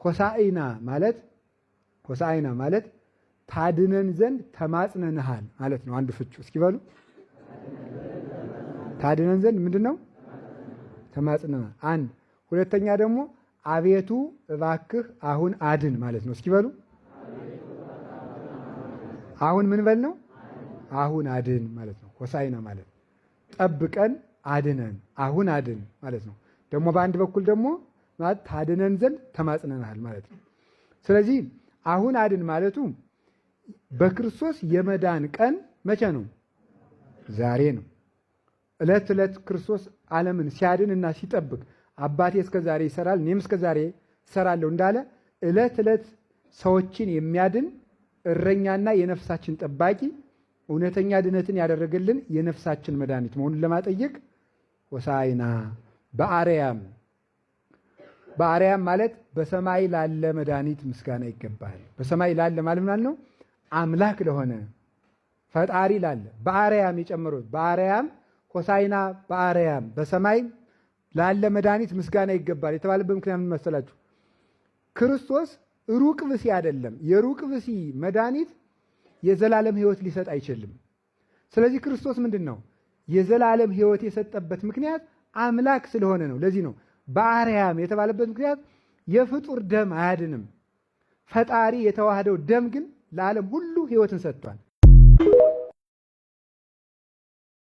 ሆሳዕና ማለት ሆሳዕና ማለት ታድነን ዘንድ ተማጽነንሃል ማለት ነው። አንዱ ፍቹ እስኪ በሉ፣ ታድነን ዘንድ ምንድን ነው? ተማጽነናል። አንድ ሁለተኛ ደግሞ አቤቱ እባክህ አሁን አድን ማለት ነው። እስኪ በሉ፣ አሁን ምን በል ነው? አሁን አድን ማለት ነው። ሆሳዕና ማለት ጠብቀን አድነን፣ አሁን አድን ማለት ነው። ደግሞ በአንድ በኩል ደግሞ ማለት ታድነን ዘንድ ተማጽነናል ማለት ነው። ስለዚህ አሁን አድን ማለቱ በክርስቶስ የመዳን ቀን መቼ ነው? ዛሬ ነው። ዕለት ዕለት ክርስቶስ ዓለምን ሲያድን እና ሲጠብቅ አባቴ እስከ ዛሬ ይሰራል እኔም እስከ ዛሬ እሰራለሁ እንዳለ ዕለት ዕለት ሰዎችን የሚያድን እረኛና የነፍሳችን ጠባቂ፣ እውነተኛ ድነትን ያደረገልን የነፍሳችን መድኃኒት መሆኑን ለማጠየቅ ሆሳዕና በአርያም። በአርያም ማለት በሰማይ ላለ መድኃኒት ምስጋና ይገባል። በሰማይ ላለ ማለት ማለት ነው አምላክ ለሆነ፣ ፈጣሪ ላለ። በአርያም የጨመሩት በአርያም፣ ሆሳዕና በአርያም በሰማይ ላለ መድኃኒት ምስጋና ይገባል የተባለበት ምክንያት ምን መሰላችሁ? ክርስቶስ ሩቅ ብእሲ አይደለም። የሩቅ ብእሲ መድኃኒት የዘላለም ሕይወት ሊሰጥ አይችልም። ስለዚህ ክርስቶስ ምንድን ነው? የዘላለም ሕይወት የሰጠበት ምክንያት አምላክ ስለሆነ ነው። ለዚህ ነው በአርያም የተባለበት ምክንያት። የፍጡር ደም አያድንም። ፈጣሪ የተዋህደው ደም ግን ለዓለም ሁሉ ሕይወትን ሰጥቷል።